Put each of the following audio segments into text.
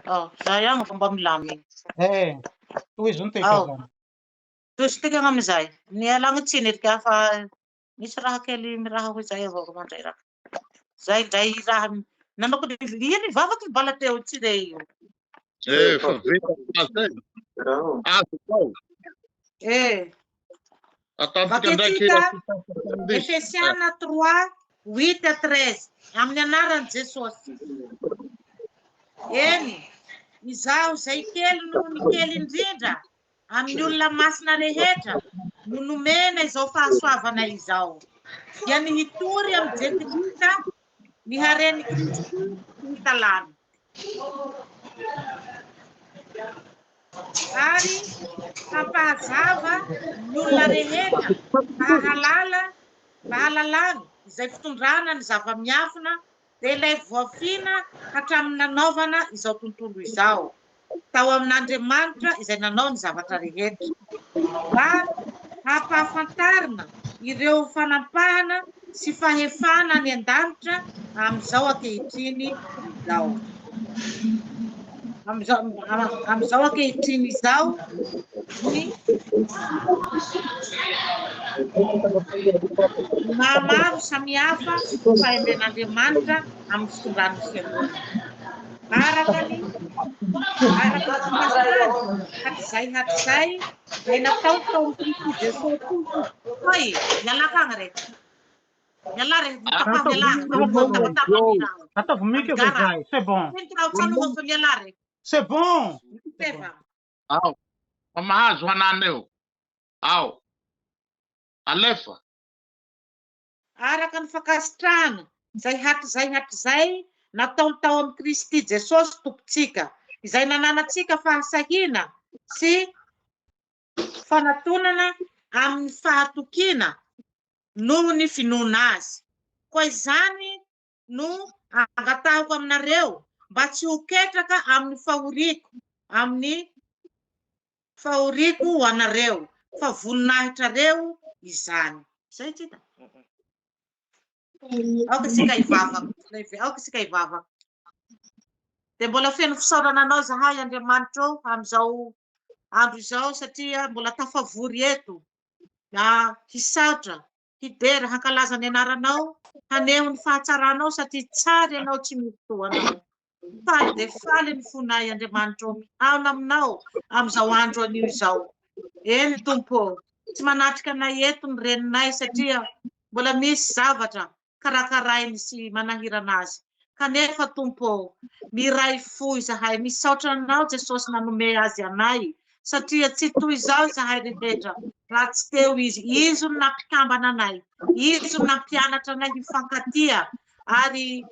Oh, zay ihany vao mba milamina. Eh, tohizo ny tohika Ao. zany. Tohizo tika amin'izay. Nialagna tsiny erika fa misy raha kely miraha ho izay avao mandray raha. Zay ndray raha nanao ia nivavaky ny bala teo tsy re io. Eh, fa vita azy e. Azo atao. Eh. Ataontsika ndraiky Vakintsika Efesiana 3, 8 à 13, amin'ny anaran'i Jesosy. Eny, izaho izay kely noho ny kely indrindra amin'ny olona masina rehetra no nomena izao fahasoavana izao, dia ny hitory amin'ny Jentilisa ny haren'i Kristy tsy hita lany. Ary hampahazava ny olona rehetra mba hahalala, mba hahalalany izay fitondrana ny zava-miafina dia ilay voafina hatramin'ny nanaovana izao tontolo izao, tao amin'Andriamanitra izay nanao ny zavatra rehetra, mba hampahafantarina ireo fanampahana sy fahefana any an-danitra amin'izao ankehitriny izao. Amin'izao, amin'izao ankehitriny izao ny maha-maro samihafa ny fahendren'Andriamanitra amin'ny fitondran'ny fiangonana. Araka ny araka ny fikasany hatrizay hatrizay izay natao tao amin'i Kristy Jesoa Tompo. Hoy, mialà akagny re. Mialà re, mitapaha mialà. Mitabataba ny raha. Ataovy mika fa zay, c'est bon. Feno raha tsanoa fa mialà re. C'est bon. Miteva. Ao. Fa mahazo hanana eo. Ao. Alefa. Araka ny fankasitrahana izay hatrizay hatrizay nataony tao amin'i Kristy Jesosy Tompontsika, izay nananantsika fahasahiana sy fanatonana amin'ny fahatokiana noho ny finoana Azy. Koa izany no angatahiko aminareo mba tsy ho ketraka amin'ny fahoriako, amin'ny fahoriako ho anareo, fa voninahitrareo izany. Izay tsy hita. Aoka isika hivavaka. Aoka isika hivavaka. Dia mbola feno fisaorana anao izahay Andriamanitra ô amin'izao andro izao satria mbola tafavory eto na hisaotra, hidera, hankalaza ny anaranao, haneho ny fahatsaranao satria tsara ianao tsy misy toa anao. Faly dia faly ny fonay Andriamanitra ô mihaona aminao amin'izao andro anio izao. Eny Tompo ô, tsy manatrika anay eto ny reninay satria mbola misy zavatra karakarainy sy manahirana azy. Kanefa Tompo ô, miray fo izahay, misaotra Anao Jesosy nanome azy anay satria tsy toy izao izahay rehetra raha tsy teo Izy. Izy no nampikambana anay, Izy no nampianatra anay hifankatia ary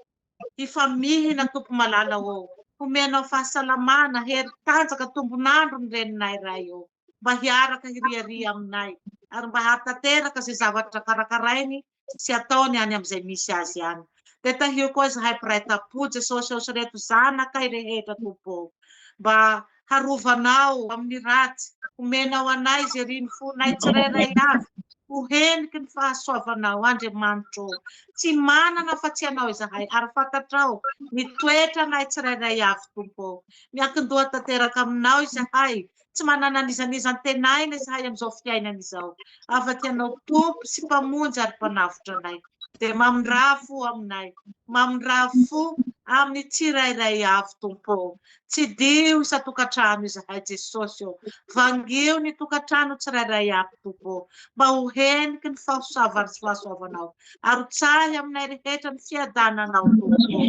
Hifamihina Tompo malala ô! Homenao fahasalamana, hery, tanjaka, tombon'andro ny reninay Ray ô! Mba hiaraka hiriaria aminay ary mba hahatanteraka izay zavatra karakarainy sy ataony any amin'izay misy azy any. Dia tahio koa izahay mpiray tampo Jesosy ô sy ireto zanakay rehetra Tompo ô! Mba harovanao amin'ny ratsy, homenao anay izay rin'ny fonay tsirairay avy, ho heniky ny fahasoavanao, Andriamanitro ô. Tsy manana afa-tsy Ianao izahay, ary fantatrao ny toetranay tsirairay avy, Tompo ô. Miankin-doha tanteraka Aminao izahay, tsy manana an'iza n'iza antenaina izahay amin'izao fiainana izao, afa-tsy Ianao Tompo sy Mpamonjy ary Mpanavotra anay. Dia mamindrà fo aminay, mamindrà fo amin'ny tsirairay avy, Tompo ô. Tsidiho isan-tokantrano izahay Jesosy ô. Vangio ny tokantrano tsirairay avy Tompo ô. Mba ho heniky ny fahosavan'ny sy fahasoavanao. Arotsahy aminay rehetra ny fiadananao Tompo ô.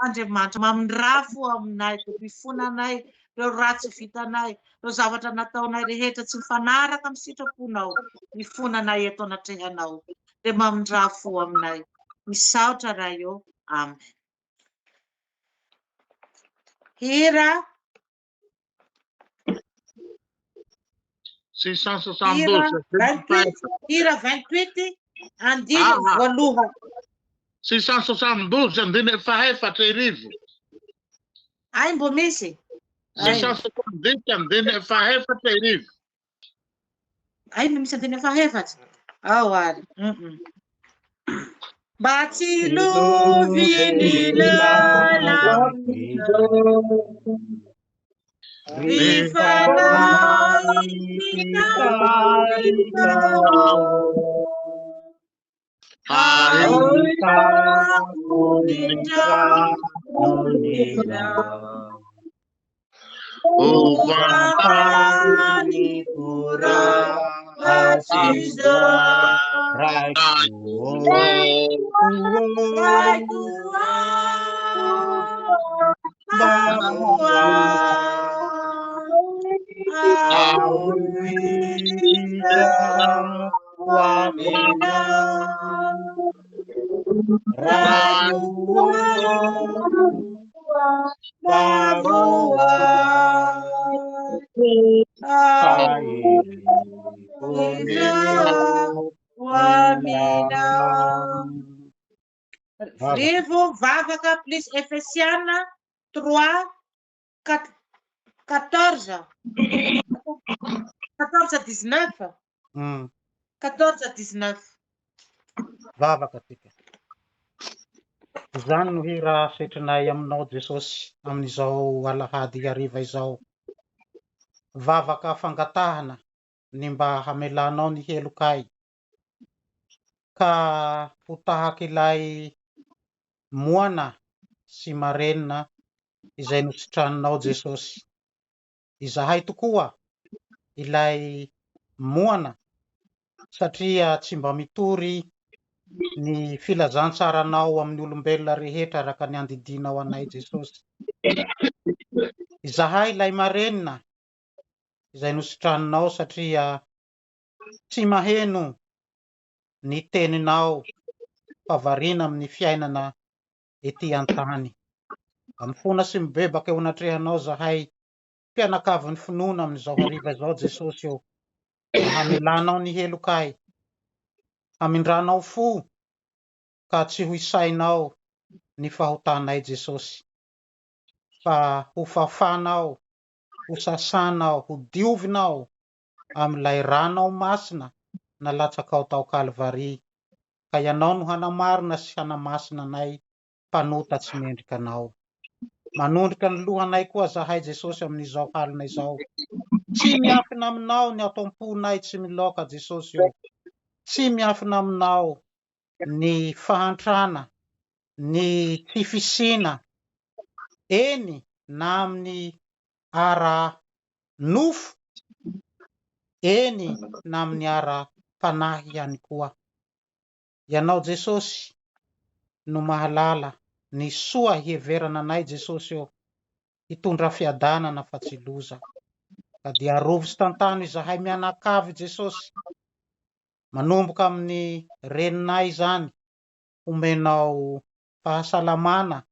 Andriamanitra, mamindrà fo aminay Tompo, hifona anay ireo ratsy vitanay, ireo zavatra nataonay rehetra tsy mifanaraka amin'ny sitraponao, mifona anay eto anatrehanao. Dia mamindrà fo aminay. Misaotra Ray ô. Amen. Hira. 672. Hira 28, andininy voalohany. 672, andininy fahaefatra irivo. Ay, mbo misy. 670, andininy fahaefatra irivo. Ay, no misy andininy fahaefatra. Ao ary. Mba tsilovy ny lalana Ry fanahy mpitarika Hahitako ny tranon'ila Ho fantaniko raha tsy izao Raiko Raiko Rivo vavaka plus Efesiana 3 4 14 14 19 14 19. Vavaka tsika. Izany no hira setrinay aminao Jesosy amin'izao alahady hariva izao. Vavaka fangatahana ny mba hamelanao ny helokay ka ho tahaka ilay moana sy marenina izay nositraninao Jesosy. Izahay tokoa ilay moana satria tsy mba mitory ny filazantsaranao amin'ny olombelona rehetra araka ny andidianao anay Jesosy. Izahay ilay marenina izay nositraninao satria tsy maheno ny teninao fa variana amin'ny fiainana ety an-tany. Mifona sy mibebaka eo anatrehanao zahay mpianakavin'ny finoana amin'izao hariva izao Jesosy ô. Mba hamelanao ny helokay, hamindranao fo ka tsy ho isainao ny fahotanay Jesosy fa ho fafanao, ho sasanao, ho diovinao amin'ilay ranao masina nalatsakao tao Kalvary, ka Ianao no hanamarina sy hanamasina anay mpanota tsy mendrika Anao. Manondrika ny lohanay koa zahay Jesosy amin'izao halina izao. Tsy miafina aminao ny ato am-ponay tsy milaoka Jesosy ô. Tsy miafina aminao ny fahantrana, ny tsy fisiana, eny na amin'ny ara-nofo, eny na amin'ny ara-panahy ihany koa. Ianao Jesosy no mahalala ny soa hiheverana anay Jesosy ô, hitondra fiadanana fa tsy loza. Ka dia arovy sy tantano izahay mianakavy Jesosy, manomboka amin'ny reninay izany, homenao fahasalamana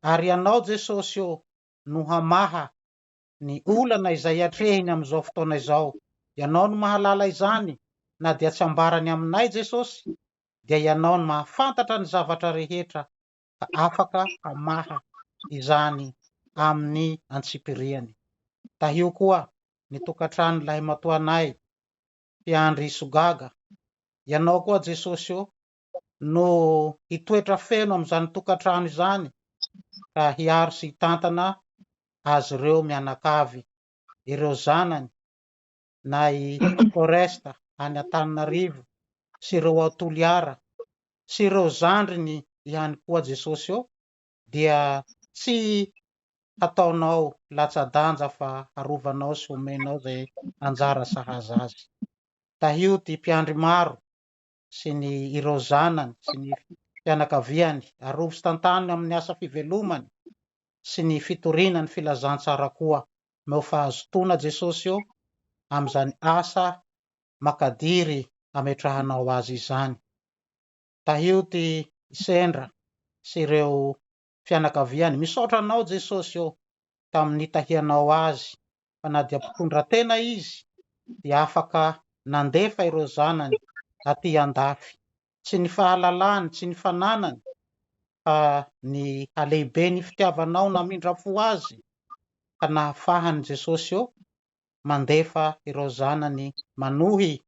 ary Ianao Jesosy ô no hamaha ny olana izay atrehiny amin'izao fotoana izao. Ianao no mahalala izany na dia tsy ambarany aminay Jesosy dia Ianao no mahafantatra ny zavatra rehetra ka afaka hamaha izany amin'ny antsipiriany. Tahio koa ny tokantrano lahimatoanay mpiandry sogaga. Ianao koa Jesosy ô no hitoetra feno amin'izany tokantrano izany ka hiaro sy hitantana azy ireo mianakavy, ireo zanany na i Forest any Antananarivo sy ireo ao Toliara sy ireo zandriny ihany koa Jesosy ô dia tsy hataonao latsa-danja fa harovanao sy homenao izay anjara sahaza azy. Tahio ty mpiandry maro sy ny ireo zanany sy ny fianakaviany, arovy sy tantano amin'ny asa fivelomany sy ny fitoriana ny filazantsara koa. Omeo fahazotoana Jesosy ô amin'izany asa makadiry ametrahanao azy izany. Tahio ty Sendra sy ireo fianakaviany. Misaotra anao Jesosy ô tamin'ny nitahianao azy fa na dia mpitondra tena izy dia afaka nandefa ireo zanany aty andafy. Tsy ny fahalalany, tsy ny fananany fa ny halehiben'ny fitiavanao namindra fo azy ka nahafahany Jesosy ô mandefa ireo zanany manohy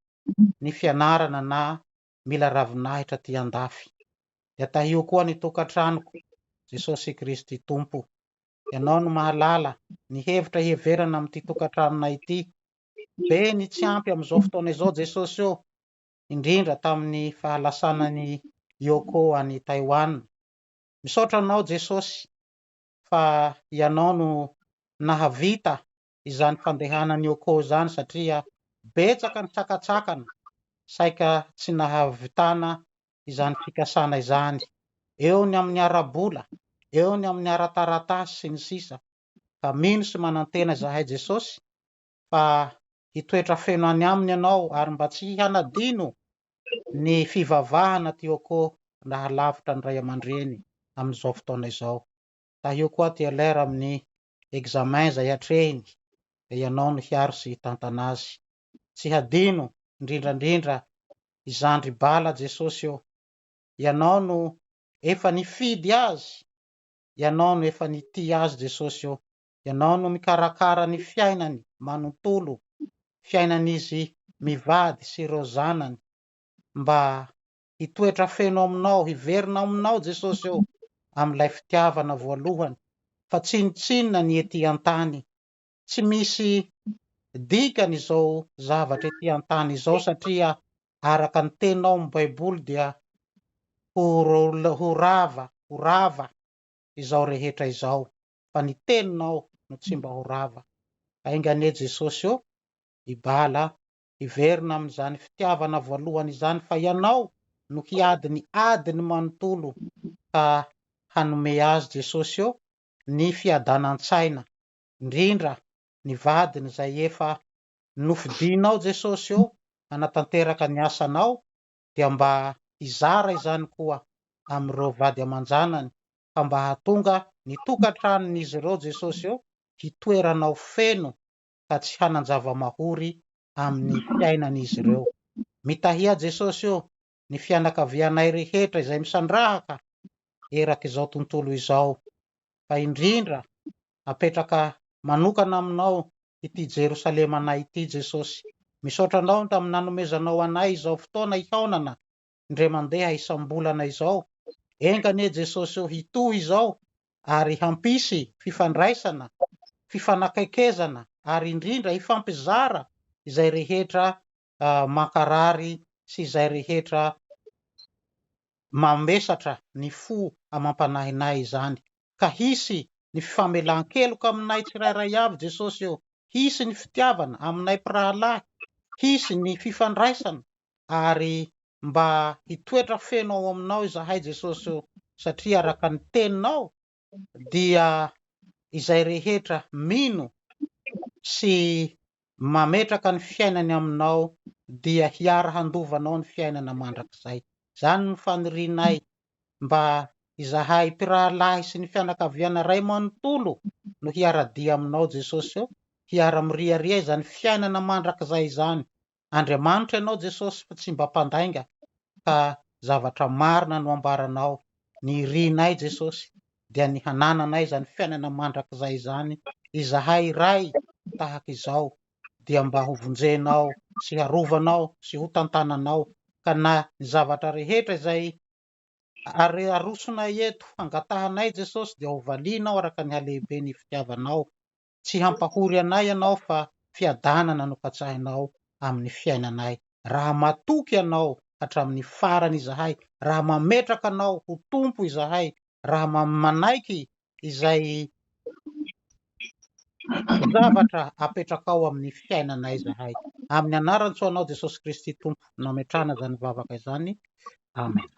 ny fianarana na mila ravinahitra aty andafy. Dia tahio koa ny tokantranoko, Jesosy Kristy Tompo. Ianao no mahalala ny hevitra hiheverana amin'ity tokantranonay ity. Be ny tsy ampy amin'izao fotoana izao Jesosy ô, indrindra tamin'ny fahalasanan'i Yoko any Taiwan. Misaotra Anao Jesosy fa Ianao no nahavita izany fandehanan'i Yoko izany satria betsaka ny sakatsakana saika tsy nahavitana izany fikasana izany, eo ny amin'ny ara-bola, eo ny amin'ny ara-taratasy sy ny sisa Ka mino sy manantena izahay Jesosy fa hitoetra feno any aminy Ianao ary mba tsy hanadino ny fivavahana Tioko raha lavitra ny ray aman-dreny amin'izao fotoana izao. Tahio koa TLR amin'ny examen izay atrehiny dia Ianao no hiaro sy hitantana azy. Tsy hadino indrindra indrindra i zandry Bala Jesosy ô! Ianao no efa nifidy azy, Ianao no efa nitia azy Jesosy ô! Ianao no mikarakara ny fiainany manontolo, fiainan'izy mivady sy ireo zanany mba hitoetra feno aminao, hiverina aminao Jesosy ô, amin'ilay fitiavana voalohany, fa tsinontsinona ny ety an-tany. Tsy misy dikany izao zavatra ety an-tany izao satria araka ny teninao amin'ny Baiboly dia ho ho rava, ho rava izao rehetra izao, fa ny teninao no tsy mba ho rava. Enga anie Jesosy ô, i Bala hiverina amin'izany fitiavana voalohany izany fa Ianao no hiady ny adiny manontolo ka hanome azy Jesosy ô ny fiadanan-tsaina indrindra ny vadiny izay efa nofidinao Jesosy ô hanatanteraka ny asanao dia mba hizara izany koa amin'ireo vady aman-janany fa mba hahatonga ny tokantranon'izy ireo Jesosy ô hitoeranao feno ka tsy hanan-java-mahory amin'ny fiainan'izy ireo. Mitahia Jesosy ô ny fianakavianay rehetra izay misandrahaka erak'izao tontolo izao, fa indrindra apetraka manokana aminao ity Jerosalemanay ity Jesosy. Misaotra Anao tamin'ny nanomezanao anay izao fotoana hihaonana indray mandeha isam-bolana izao. Enga anie Jesosy ô hitohy izao ary hampisy fifandraisana, fifanakaikezana ary indrindra hifampizara izay rehetra mankarary sy izay rehetra mamesatra ny fo amam-panahinay izany. Ka hisy ny fifamelan-keloka aminay tsirairay avy Jesosy ô, hisy ny fitiavana aminay mpirahalahy, hisy ny fifandraisana ary mba hitoetra feno ao aminao izahay Jesosy ô, satria araka ny teninao dia izay rehetra mino sy mametraka ny fiainany aminao dia hiara handovanao ny fiainana mandrakizay. Izany no fanirianay mba izahay mpirahalahy sy ny fianakaviana ray manontolo no hiara-dia aminao Jesosy ô, hiara-miriaria izany fiainana mandrakizay izany Andriamanitra ianao Jesosy fa tsy mba mpandainga ka zavatra marina no ambaranao, ny irinay Jesosy dia ny hanananay izany fiainana mandrakizay izany, izahay Ray tahaka izao dia mba ho vonjenao sy harovanao sy ho tantananao ka na ny zavatra rehetra izay ary arosonay eto hangatahanay Jesosy dia ho valianao araka ny halehiben'ny fitiavanao Tsy hampahory anay Ianao fa fiadanana no katsahinao amin'ny fiainanay. Raha matoky Anao hatramin'ny farany izahay, raha mametraka Anao ho Tompo izahay, raha manaiky izay zavatra apetrakao amin'ny fiainanay izahay. Amin'ny anaran-tsoanao Jesosy Kristy Tompo no ametrahana izany vavaka izany. Amen.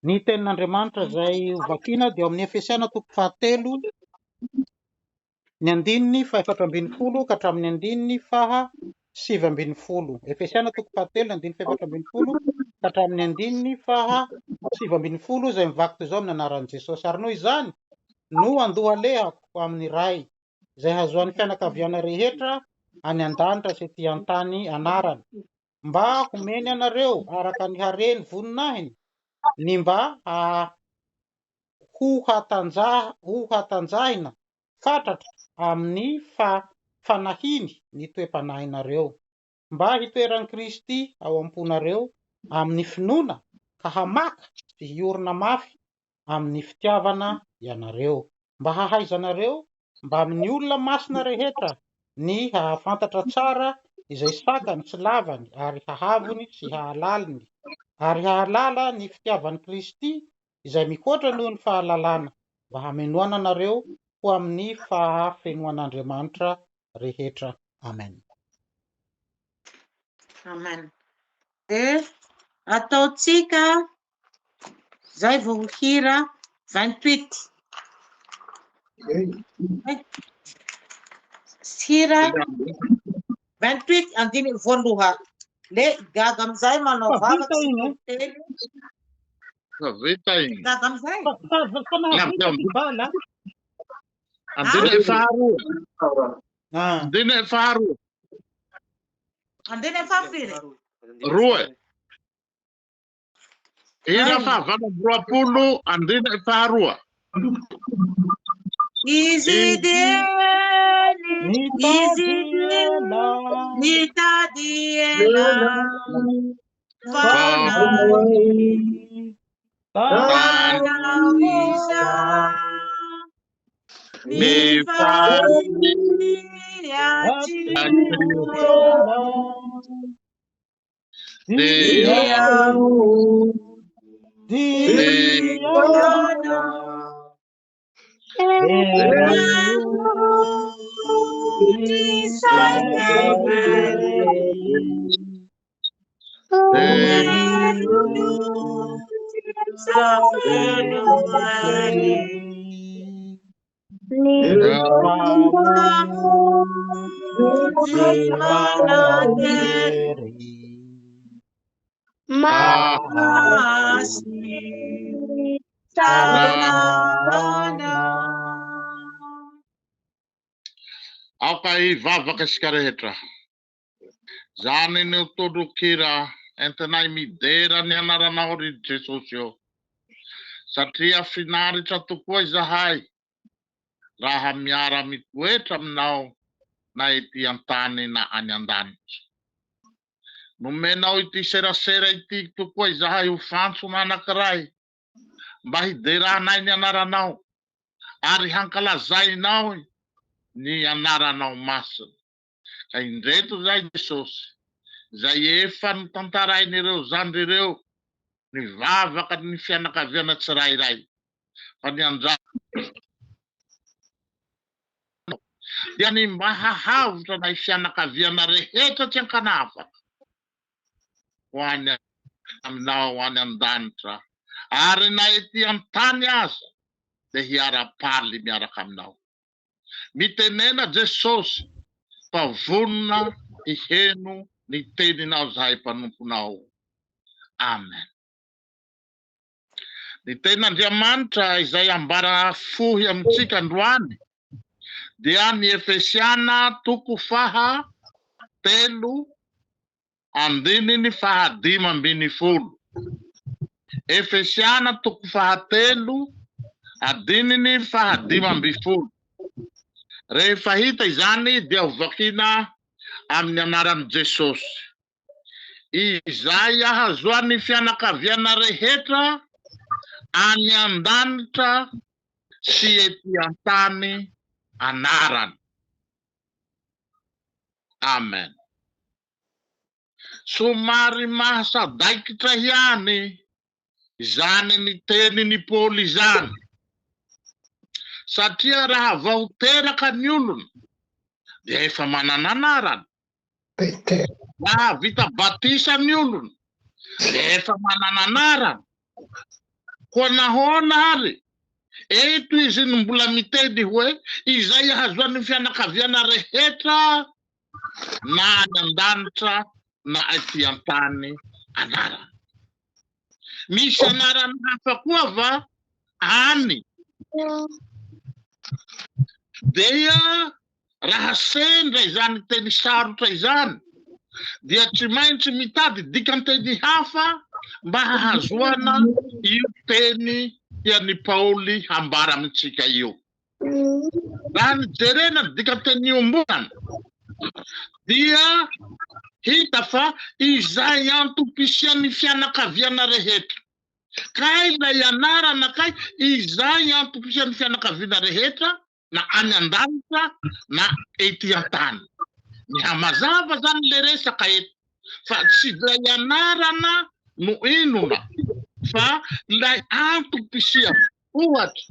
Ny tenin'Andriamanitra izay hovakina dia ao amin'ny Efesiana toko fahatelo, ny andininy fahefatra ambin'ny folo ka hatramin'ny andininy faha 19. Efesiana toko fahatelo, ny andininy fahefatra ambin'ny folo ka hatramin'ny andininy faha 19 izay mivaky toy izao amin'ny anaran'i Jesosy. Ary noho izany no andohalehako amin'ny Ray, izay hahazoan'ny fianakaviana rehetra any an-danitra sy ety an-tany anarana, mba homeny anareo araka ny hareny voninahiny, ny mba ho hatanjahina fatratra amin'ny fanahiny ny toe-panahinareo, mba hitoeran'i Kristy ao am-ponareo amin'ny finoana. ka hamaka sy hiorina mafy amin'ny fitiavana ianareo, mba hahaizanareo mbamin'ny olona masina rehetra ny hahafantatra tsara izay sakany sy lavany ary hahavony sy hahalaliny, ary hahalala ny fitiavan'i Kristy izay mihoatra noho ny fahalalana, mba hamenoana anareo ho amin'ny fahafenoan'Andriamanitra rehetra. Amen. Amen. Dia ataontsika zay vao ho hira 28. Hira 28 andininy voaloha. Le gaga amizay manao Fa vavaka vita sy iny, eh? toriteny. Fa vita iny. Gaga amizay. Fa, fa, fa nahavita ty bala. Andininy faharoa. Ah. Andininy faharoa. Andininy fahafiry? Roa. Hira faha-28 andininy faharoa. Izy dieny, izy dieny, nitady ela, fa nanao izany. Ny Aoka hivavaka isika rehetra. Zany no tononkira entinay midera ny anaranao ry Jesosy ô. Satria finaritra tokoa izahay raha miara mitoetra aminao na ety an-tany na any an-danitra. Nomenao ity serasera ity tokoa izahay ho fantsona anankiray mba hideranay ny anaranao ary hankalazainao ny anaranao masina. Ka indreto izay Jesosy, izay efa notantarain'ireo zandry ireo ny vavaka ny fianakaviana tsirairay, fa ny anjaranao dia ny mba hahavotra anay fianakaviana rehetra tsy ankanavaka ho any aminao any an-danitra, ary na ety an-tany aza dia hiara-paly miaraka aminao. Mitenena Jesosy fa vonona hiheno ny teninao zahay mpanomponao. Amen. Ny tenin'Andriamanitra izay ambara fohy amintsika androany dia ny Efesiana toko faha telo andininy faha-15. Efesiana toko fahatelo adininy faha-15. Rehefa hita izany dia hovakina amin'ny anaran'i Jesosy. Izay ahazoan'ny fianakaviana rehetra any an-danitra sy ety an-tany anarana. Amen. Somary mahasadaikitra ihany izany ny tenin'i Paoly izany, satria raha vao teraka ny olona dia efa manana anarana. Raha vita batisa ny olona dia efa manana anarana. Koa nahoana ary eto izy no mbola miteny hoe izay ahazoan'ny fianakaviana rehetra na any an-danitra na aty an-tany anarana. Misy anarana hafa koa va any? Dia Raha sendra izany teny sarotra izany dia tsy maintsy mitady dikan-teny hafa mba hahazoana io teny tian'i Paoly hambara amintsika io. Raha ny jerena ny dikan-teny iombonana dia hita fa izay antom-pisian'ny fianakaviana rehetra. Kay ilay anarana kay izay antom-pisian'ny fianakaviana rehetra na any an-danitra na ety an-tany. Mihamazava zany le resaka eto fa tsy ilay anarana no inona fa ilay antom-pisiana. Ohatra,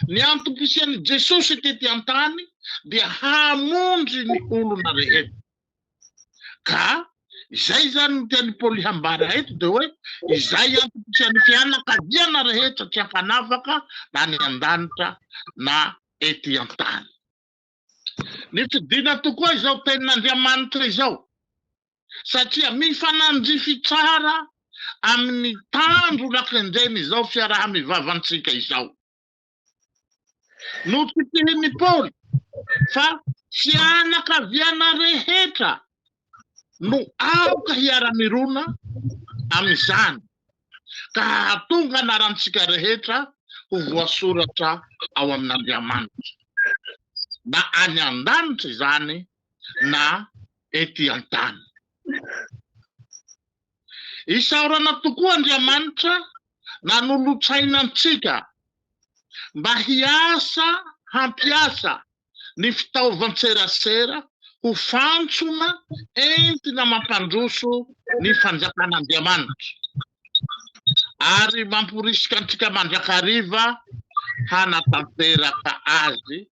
ny antom-pisian'i Jesosy tety an-tany dia hamonjy ny olona rehetra. Ka izay izany no tian'i Paoly hambara eto dia hoe izay antom-pisian'ny fianakaviana rehetra tsy ankanavaka na any an-danitra na ety an-tany. Nifidina tokoa izao tenin'Andriamanitra izao satria mifanandrify tsara amin'ny tanjona kendren'izao fiaraha-mivavantsika izao. Notsipihin'i Paoly fa fianakaviana rehetra no aoka hiara-mirona amin'izany ka hahatonga anarantsika rehetra ho voasoratra ao amin'Andriamanitra, na any an-danitra izany na ety an-tany. Isaorana tokoa Andriamanitra nanolotsaina antsika mba hiasa hampiasa ny fitaovan-tserasera ho fantsona entina mampandroso ny fanjakan'Andriamanitra ary mamporisika antsika mandrakariva hanatanteraka azy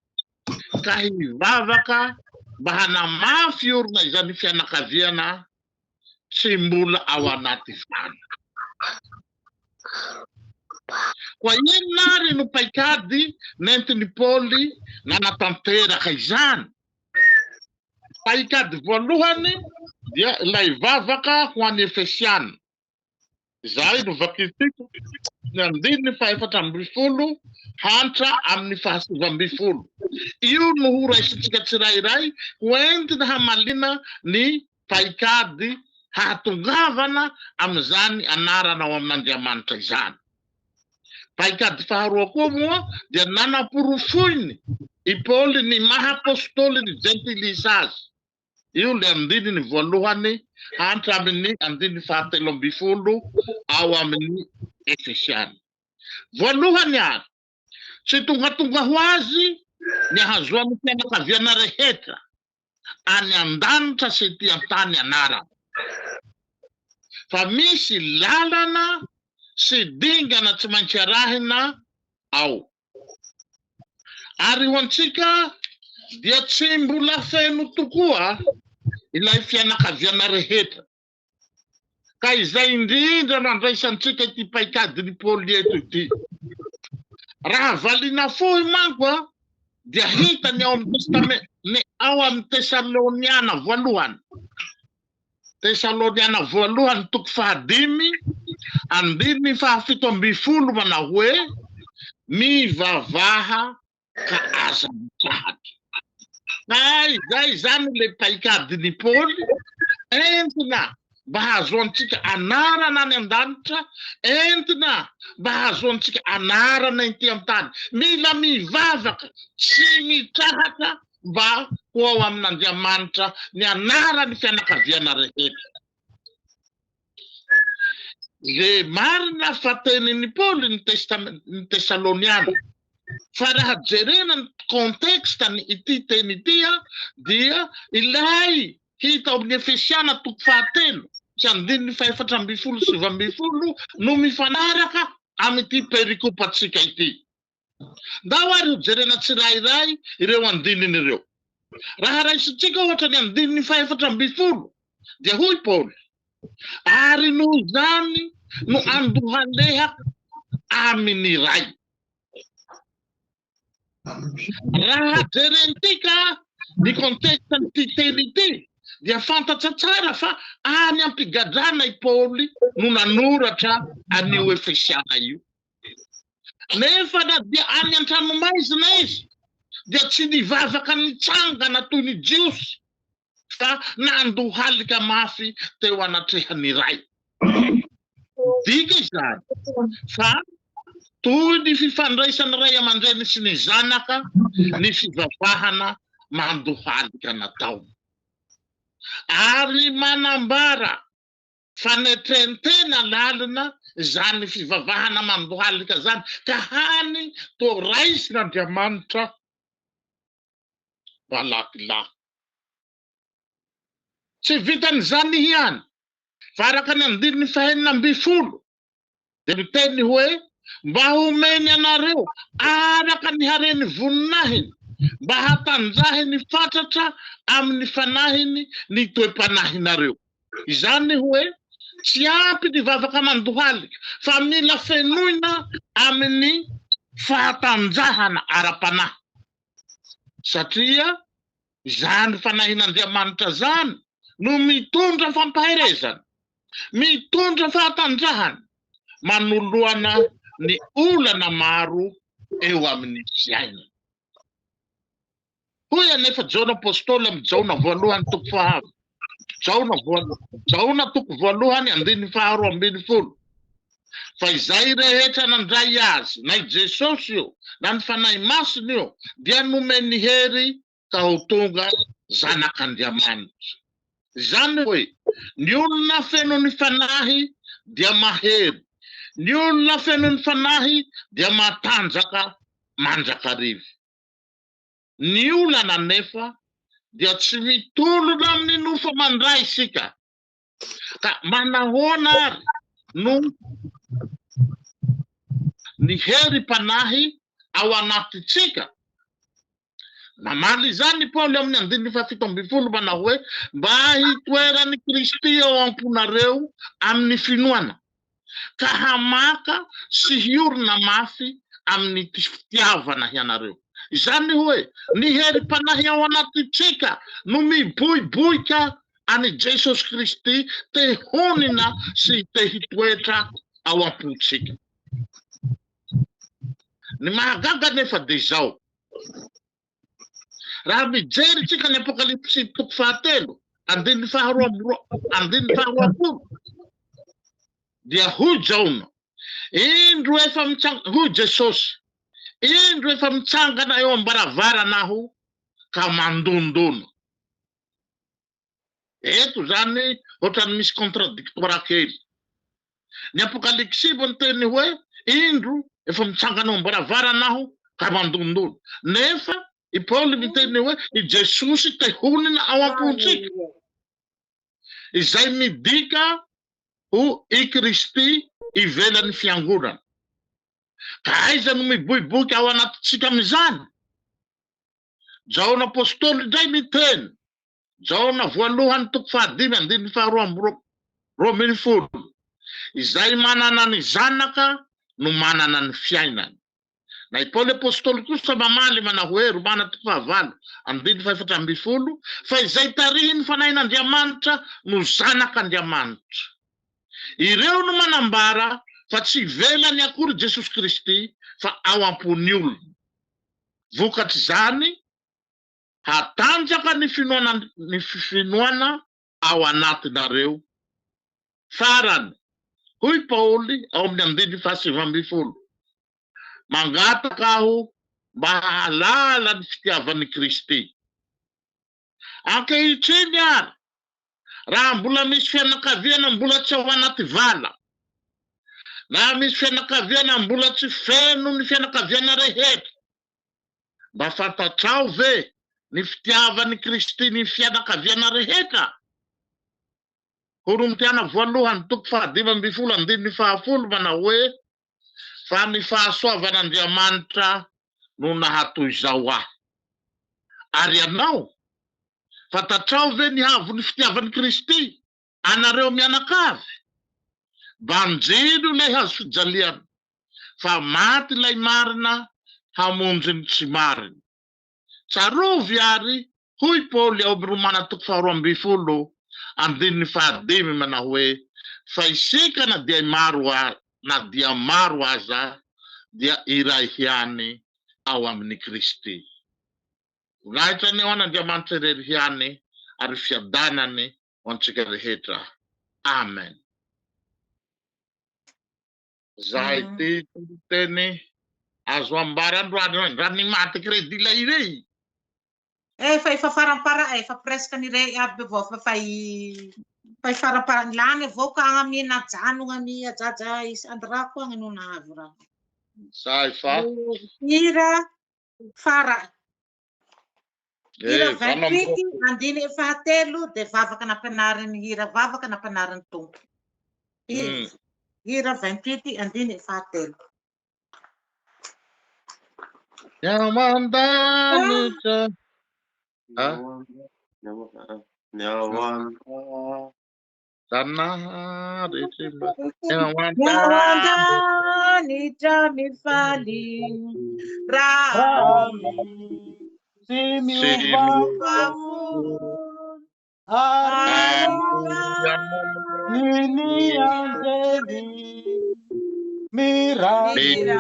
ka hivavaka mba hanamafy orina izany fianakaviana tsy mbola ao anaty izany. Koa inona ary no paikady nentin'i Paoly nanatanteraka izany? Paikady voalohany dia ilay vavaka ho an'ny Efesiana. Izay novakintsika ny andininy faha-14 hantra amin'ny faha-19. Io no ho raisintsika tsirairay ho entina hamaliana ny paikady hahatongavana amin'izany anarana ao amin'Andriamanitra izany. Paikady faharoa koa moa dia nanaporofoiny i Paoly ny maha apostoly ny jentilisa azy. Io ilay andininy voalohany hatramin'ny andininy fahatelo ambin'ny folo ao amin'ny Efesiana. Voalohany ary, tsy tongatonga ho azy ny ahazoan'ny fianakaviana rehetra any an-danitra sy ety an-tany anarana, fa misy lalana sy dingana tsy maintsy arahina ao. Ary ho antsika dia tsy mbola feno tokoa ilay fianakaviana rehetra. Ka izay indrindra no andraisantsika ity paikadin'i Paoly eto ity. Raha valiana fohy manko dia hita ny ao amin'ny testame ny ao amin'ny Tesaloniana voalohany. Tesaloniana voalohany toko fahadimy andininy fahafito ambin'ny folo manao hoe, Mivavaha ka aza mitsahatra. Ka izay izany ilay paikadin'i Paoly entina mba hahazoantsika anarana any an-danitra, entina mba hahazoantsika anarana ety an-tany. Mila mivavaka tsy mitsahatra mba ho ao amin'Andriamanitra ny anaran'ny fianakaviana rehetra. Le marina fa tenin'i Paoly ny testament ny Tesaloniana fa raha jerena ny contexte ny ity teny ity dia ilay hita ao amin'ny Efesiana toko fahatelo sy andininy fahefatra ambin'ny folo sy 19 no mifanaraka amin'ity perikopantsika ity. Ndao ary ho jerena tsirairay ireo andininy ireo. Raha raisintsika ohatra ny andininy fahefatra ambin'ny folo dia hoy Paoly, Ary noho izany no andohalehako amin'ny Ray. Raha jerentsika ny contexte-n'ity teny ity dia fantatra tsara fa any am-pigadrana i Paoly no nanoratra an'io Efesiana io. Nefa na dia any an-tranomaizina izy dia tsy nivavaka nitsangana toy ny Jiosy fa nandohalika mafy teo anatrehan'ny Ray. Midika izany fa toy ny fifandraisan'ny ray aman-dreny sy ny zanaka ny fivavahana mandohalika nataony. Ary manambara fanetren-tena lalina izany fivavahana mandohalika izany ka hany toa raisin'Andriamanitra malakilaky. Tsy vitan'izany ihany fa araka ny andininy fahenina ambin'ny folo dia miteny hoe mba homeny anareo araka ny haren'ny voninahiny mba hatanjahiny fatratra amin'ny fanahiny ny toe-panahinareo. Izany hoe tsy ampy ny vavaka mandohalika fa mila fenoina amin'ny fahatanjahana ara-panahy satria izany fanahin'Andriamanitra izany no mitondra fampaherezana, mitondra fahatanjahana manoloana ny olana maro eo amin'ny fiainana. Hoy anefa Jaona Apostoly amin'ny Jaona voalohany toko faha Jaona voalohany Jaona toko voalohany andininy faharoa ambin'ny folo fa izay rehetra nandray azy, na i Jesosy io na ny Fanahy Masina io, dia nomeny hery ka ho tonga zanak'Andriamanitra. Izany hoe ny olona feno ny Fanahy dia mahery, ny olona feno ny Fanahy dia matanjaka mandrakariva. Ny olana anefa dia tsy mitolona amin'ny nofo aman-dra isika. Ka manahoana ary no ny herim-panahy ao anatintsika? Namaly izany i Paoly amin'ny andininy fahafito ambin'ny folo manao hoe, Mba hitoeran'i Kristy ao am-ponareo amin'ny finoana, ka hamaka sy hiorina mafy amin'ny fitiavana hianareo. Izany hoe, ny herim-panahy ao anatintsika no miboiboika an'i Jesosy Kristy te honina sy te hitoetra ao am-pontsika. Ny mahagaga anefa dia izao, raha mijery isika ny Apokalypsy toko fahatelo, andininy faharoa amby roa, andininy faharoapolo, dia hoy Jaona, indro efa mitsang-, hoy Jesosy, indro efa mitsangana eo am-baravarana aho ka mandondona. Eto izany ohatran'ny misy contradictoire kely. Ny Apokalypsy miteny hoe indro efa mitsangana eo am-baravarana aho ka mandondona. Nefa i Paoly miteny hoe i Jesosy te honina ao am-pontsika, izay midika ho i Kristy ivelan'ny fiangonana. Ka aiza no miboiboika ao anatintsika amin'izany? Jaona Apostoly indray miteny, Jaona voalohany toko fahadimy andininy faharoa amby roa ambin'ny folo, Izay manana ny Zanaka no manana ny fiainana. Na i Paoly Apostoly kosa mamaly manao hoe, Romana toko fahavalo andininy fahefatra ambin'ny folo, fa izay tarihin'ny Fanahin'Andriamanitra no zanak'Andriamanitra. Ireo no manambara fa tsy ivelany akory Jesosy Kristy fa ao am-pon'ny olona. Vokatr'izany, hatanjaka ny finoana ny finoana ao anatinareo. Farany, hoy Paoly ao amin'ny andininy fahasivy ambin'ny folo, Mangataka aho mba hahalala ny fitiavan'i Kristy. Ankehitriny àry, raha mbola misy fianakaviana mbola tsy ao anaty vala, na misy fianakaviana mbola tsy feno ny fianakaviana rehetra, mba fantatrao ve ny fitiavan'i Kristy ny fianakaviana rehetra? Korintiana voalohany toko fahadimy ambin'ny folo andininy fahafolo manao hoe, Fa ny fahasoavan'Andriamanitra no nahatoy izao ahy. Ary ianao? Fantatrao ve ny haavon'ny fitiavan'i Kristy anareo mianakavy? Banjino ilay hazofijaliana, fa maty ilay marina hamonjy ny tsy marina. Tsarovy àry, hoy Paoly ao amin'ny Romana toko faharoa ambin'ny folo, andininy fahadimy manao hoe, Fa isika na dia maro na dia maro aza dia iray ihany ao amin'i Kristy. Voninahitra anie ho an'Andriamanitra irery ihany ary fiadanany ho antsika rehetra. Amen. Zahay ty teny azo ambara androany raha ny maty crédit lay irey. Efa efa farampara efa presque ny iray aby vao fa fa i. Fa i faraparany lany avao ka amy najanogna amy ajaja isandrako agny no nahavy raha. Zay fa. Hira fara hira Eh, valo amby 28 andininy fahatelo dia vavaka nampianarin'ny hira vavaka nampianarin'ny Tompo. Hira 28 andininy fahatelo. Ny ao an-danitra. Ah. Ny ao an-danitra. Zanahary tsy mba. Ny ao Ny ao an-danitra. an-danitra mifaly raha Tsy Tsy miova miova fo fo ary ary ny anjely mira ary vita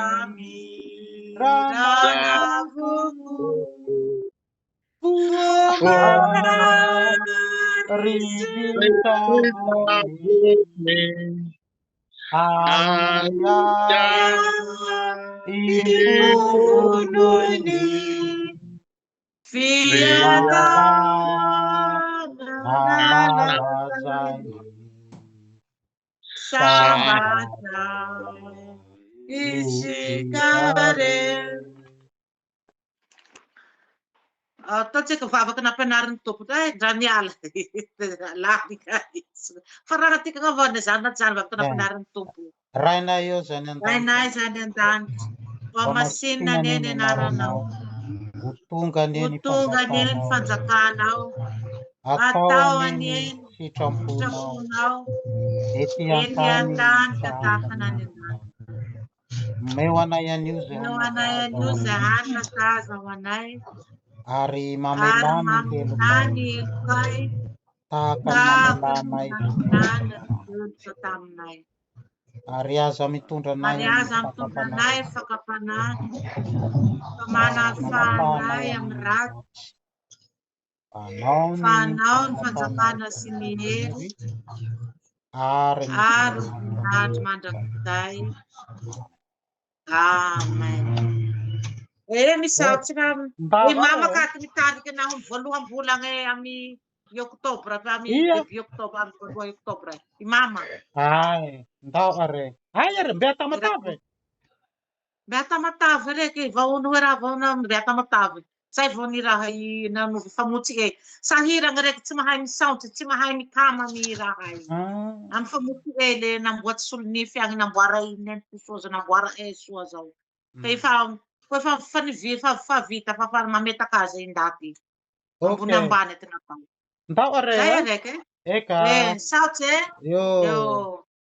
Sambatra isika re. Ataontsika vavaka nampianarin'ny Tompo ndray ndra niala lany ka izy. Fa raha tiako angamba ny zany na tsy zany vavaka nampianarin'ny Tompo. Rainay eo zany an-danitra. Rainay zany an-danitra. Hohamasinina anie ny anaranao. Ho tonga anie Ho ny tonga anie ny fanjakanao. fanjakanao. Atao Atao anie anie ny sitraponao. Sitraponao Ety ety an-tany an-tany ka tahaka tahaka ny ny any any an-danitra. an-danitra. Omeo anay anio izay Omeo hanina anay sahaza anio ho izay anay. hanina sahaza ho anay. Ary Ary mamelà ny mamelà helokay ny helokay tahaka ny tahaka ny namelanay namelana ny heloka taminay. Ary aza mitondra anay Ary amin'ny aza mitondra fakam-panahy. anay fakam-panahy, fa manafaha Manafaha anay anay amin'ny amin'ny ratsy. ratsy. Fa anao Fa ny anao ny fanjakana fanjakana sy ny hery ary ny ary ny voninahitra mandrakizay. Amen. Eh, misaotra Ndava i mama e. ka ty mitariky naho ny voaloham-bolagna amy i oktobra amy Ia. début octobre amy voalohany oktobra i mama. Ay, ndao are. Ay are, mbe Tamatave. Mbe Tamatave reke vao no raha vao na mbe Tamatave. Zay vao ny raha i nanovy famotsy e. Sahiragna reke tsy mahay misaontsy, tsy mahay mikama amy raha io. Amy famotsy e le namboatsy solonify agny namboara i neniko soa zao namboara e soa zao. Fa efa ko efa fa nivi fa fa vita fa fa mametaka azy i ndaty. Ambony Okay. ambany ty natao. Ndao are. Zay eh? reke. Eka. Eh, saotsy e. Yo. Yo.